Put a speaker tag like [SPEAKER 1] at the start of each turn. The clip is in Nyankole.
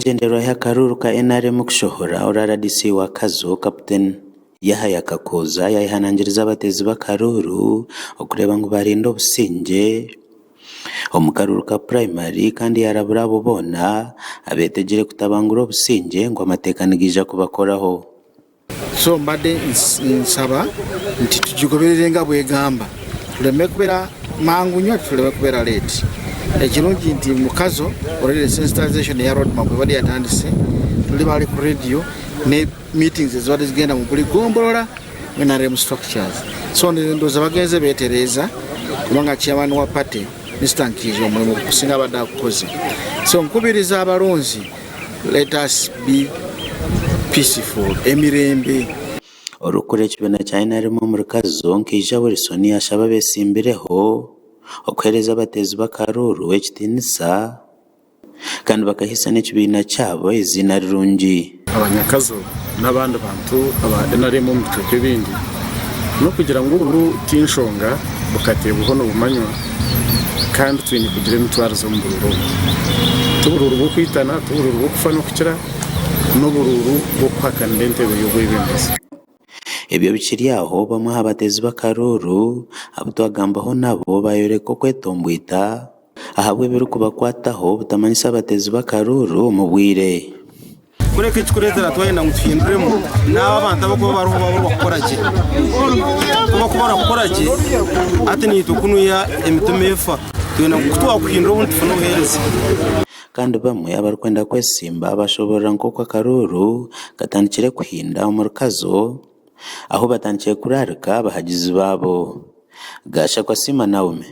[SPEAKER 1] Ebigyendererwa y'akaruuru ka NRM kushohora, ori rdc wa Kazo, Captain Yahaya Kakooza yayehanangiriza abateezi b'akaruuru okureeba ngu barinda obusingye omu karuuru ka purayimari kandi yarabura abo boona abetegire kutabangura obusingye ngu amateeka nigaija kubakoraho.
[SPEAKER 2] So mbadde nsaba nti tugigoberere nga bwegamba tuleme kubera mangu nyo ate tuleme kubera late. Ekirungi nti mu Kazo already sensitization eya road map ebadde yatandise, tuli bali ku radio ne meetings ezibadde zigenda mu buli gombolora NRM structures. So ndowooza bagenze betereeza kubanga chairman wa party Mister Nkiiza omulimu gusinga abadde agukoze. So nkubiriza abalonzi Let us be peaceful, emirembe.
[SPEAKER 1] Orikukurira ekibiina kya NRM omuri Kazo, Nkeija Wilson yashaba abesimbireho okuheereza abateezi b'akaruuru ekitiinisa kandi bakahaisa n'ekibiina kyabo eiziina rirungi.
[SPEAKER 3] Abanyakazo n'abandi bantu aba NRM omu bicweka ebindi n'okugira ngu obu ti nshonga bukateebwaho nibumanywa kandi twine kugira emitwarize omu buruuru obu. Ti buruuru bw'okwitana, ti buruuru bw'okufa n'okukira, n'oburuuru bw'okuhakanira entebe y'obwebembezi.
[SPEAKER 1] Ebyo bikiri aho, bamwe aha bateezi b'akaruuru abu twagambaho nabo baayoreka okwetombwita ahabw'ebirikubakwataho obutamanyisa abateezi b'akaruuru omu bwire.
[SPEAKER 4] Kureka ekikureetera twayenda ngu tuhinduremu n'abo abantu abarikuba bariho baburwa kukora gye. Ku barikuba barakukora gye, hati naitwe kunuya emitima efa, twenda ngu ku twakuhindura obundi tufune obuheereza.
[SPEAKER 1] Kandi bamwe abarikwenda kwesimba bashoboorora nk'oku akaruuru katandikire kuhinda omu rukazo ahu batandikire kuraarika abahagizi baabo. Gashakwa Siima Naomi.